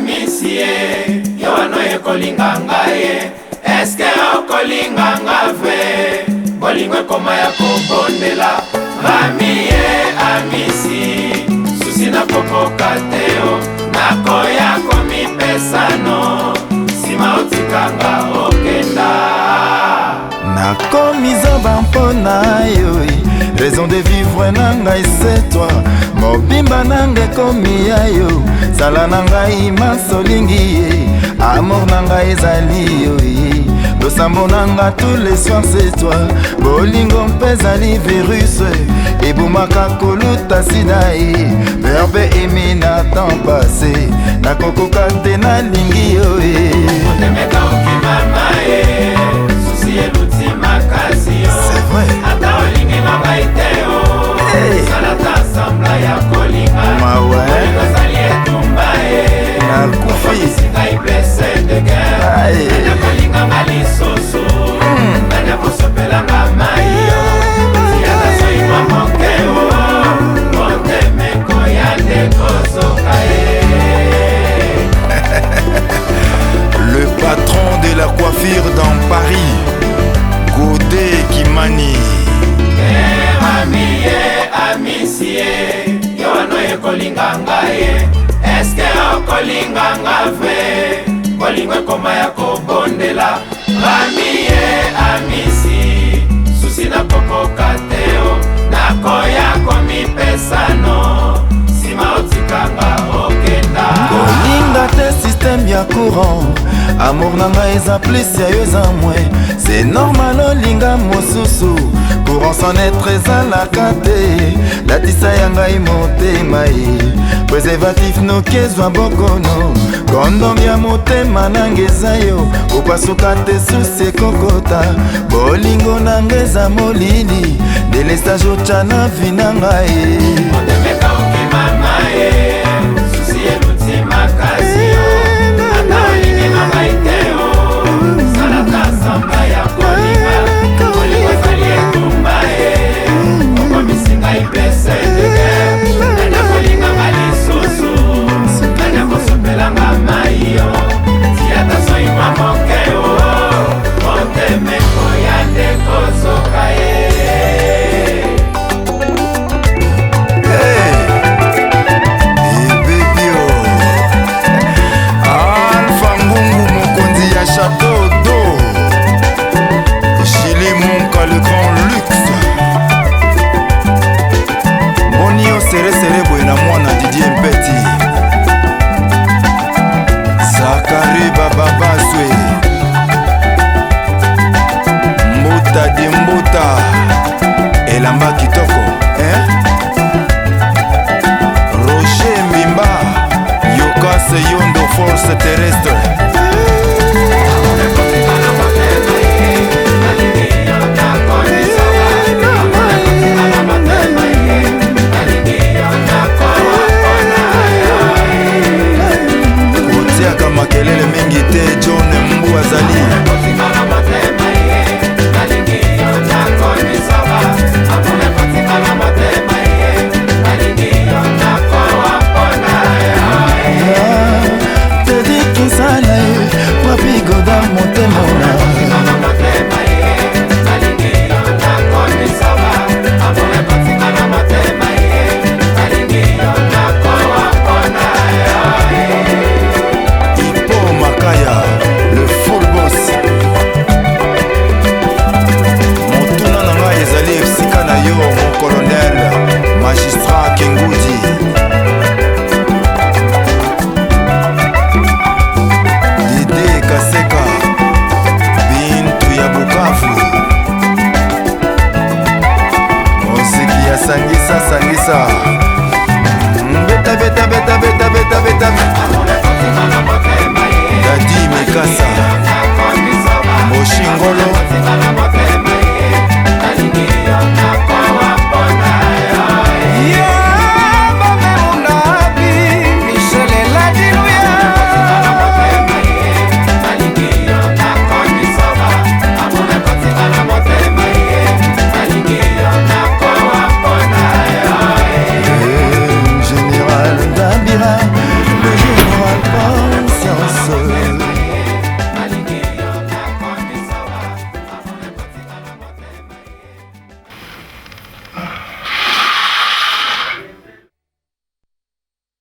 Amisi ye, yo wana oye kolinga ngai ye, eske okolinga nga ve? Bolingo ekoma ya kobondela. Mami ye Amisi, susi nakokoka te o, nakoya komipesano, nsima otikanga okenda. Nakomi zoba mpo na yo, raison de vivre na ngai c'est toi, mobimba nanga ekomi ya yo, sala na ngai masolingi ye, amour na ngai ezali yo ye, losambo na nga tous les soirs c'est toi, bolingo mpe ezali virus ebomaka koluta sida ye, verbe emi na temps passé, nakokoka te nalingi yo ye. Otemeka okimama ye, susi eluti makasi yo. C'est vrai. Ata olingi na ngai te o. Hey. Sala ta semblant ya kolinga. Mawa, eh. Bolingo ezali etumba ye. Nakufi. Okomisi ngai blessé de guerre. Aïe. Nani akolinga nga lisusu? Nani akosopela nga mai yo? Tiaka soyi mwa moke o. Motemeko ya nde kozoka ye. Le patron de la coiffure dans Paris, Godé Kimani. Ami ye Amisi ye, yo wana oye kolinga ngai ye, eske okolinga nga ve? Bolingo ekoma ya kobondela. Ami ye Amisi, susi nakokoka te o, nakoya komipesano, nsima otikanga okenda. Kolinga te système ya courant, amour na ngai eza plus, ya yo eza moins, c'est normal olinga mosusu, courant sans être ezalaka te, latisa ya ngai motema ye préservatif noki ezwa bokono, condom ya motema nanga eza yo, kopasuka te susi ekokota, bolingo nanga eza molili, délestage otya na vie na ngai. Otemeka okimama ye, susi eluti makasi yo, ata olingi na ngai te o, sala ta semblant ya kolinga, bolingo ezali etumba ye, okomisi ngai blessé de guerre, nani akolinga nga lisusu? Nani akosopela nga mai yo? Tiata soyi mwa moke o, motemeko ya nde kozoka ye. Hey! Ebebio Alpha Ngungu, mokonzi ya Château d'Eau, Chili Munka, le grand luxe, boni yo seresere boye na mwana Didier Mpeti, Zakari Bababaswe, Mbuta de Mbuta, elamba kitoko, hein? Roger Mbimba, Yokase Yondo, force terrestre.